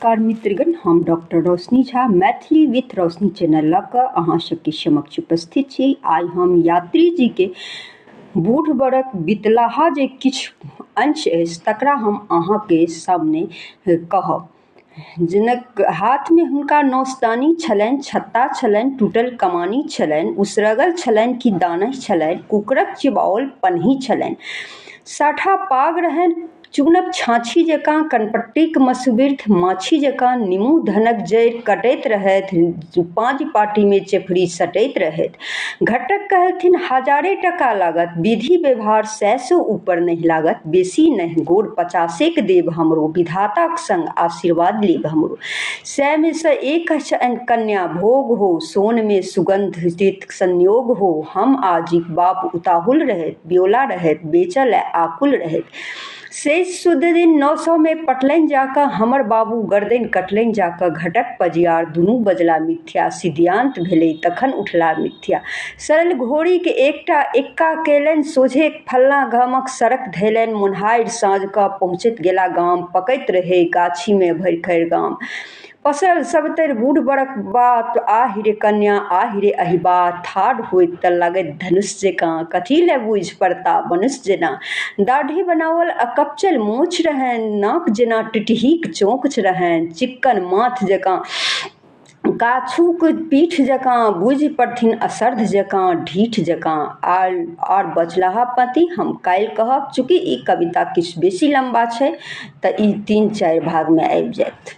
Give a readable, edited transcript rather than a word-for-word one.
नमस्कार मित्रगण, हम doctor Roshni Jha Maithili with Roshni channel लऽ कऽ अहाँ सबके समक्ष उपस्थित छी। आइ हम यात्री जीके बूढ़ बरक बितलाहा जे किछु अंश अछि तकरा हम अहाँके सामने कहब। जिनक हाथमे हुनका नौसदानी छलनि, छत्ता छलनि, टूटल कमानी छलनि, उसरगल छलनि कि दानह छलनि, कुकुरक चिबाओल पनही छलनि, साठा पाग रहनि, चूनक छाँछी जकाँ कनपट्टीक मसुबीर्थ माछी जकाँ निमू धनक जड़ि कटैत रहथि, पाँजि पाटीमे चेफड़ी सटैत रहथि। घटक कहलथिन हजारे टका लागत, विधि व्यवहार सएसँ ऊपर नहि लागत, बेसी नहि, गोड़ पचासेक देब हमरो, विधाताक संग आशीर्वाद लेब हमरो। सएमे सँ एक कन्या भोग हो, सोनमे सुगन्धित संयोग हो, हम आजीक बाप उताहुल रहथि, ब्योला रहथि, बेचऽ लए आकुल रहथि। शेष शुद्ध दिन 900 मे पटलनि जाकऽ हमर बाबू गरदनि कटलनि जाकऽ घटक पजियार दुनू बजला मिथ्या सिद्धियान्त भेलै तखन उठला मिथ्या। सरल घोड़ीक एकटा एक्का कयलनि सोझे फल्लाँ गामक सड़क धयलनि मुन्हारि साँझ कऽ पहुँचैत गेला गाम पकैत रहै गाछीमे भरि खरि गाम। पसरल सबतरि बूढ़ बरक बात आहि रे कन्या आहि रे अहिबा ठाढ़ होइत तऽ लागैत धनुष जकाँ कथी लए बूझि पड़ता मनुष्य जेना। दाढ़ी बनाओल आ कपचल मोछ रहनि नाक जेना टिटहीक चोंच रहनि चिक्कन माथ जकाँ काछुक पीठ जकाँ बूझि पड़थिन असर्ध जकाँ ढीठ जकाँ। आर बचलाहा पाँति हम काल्हि कहब। चूँकि ई कविता किछु बेसी लम्बा छै तऽ ई 3-4 भागमे आबि जायत।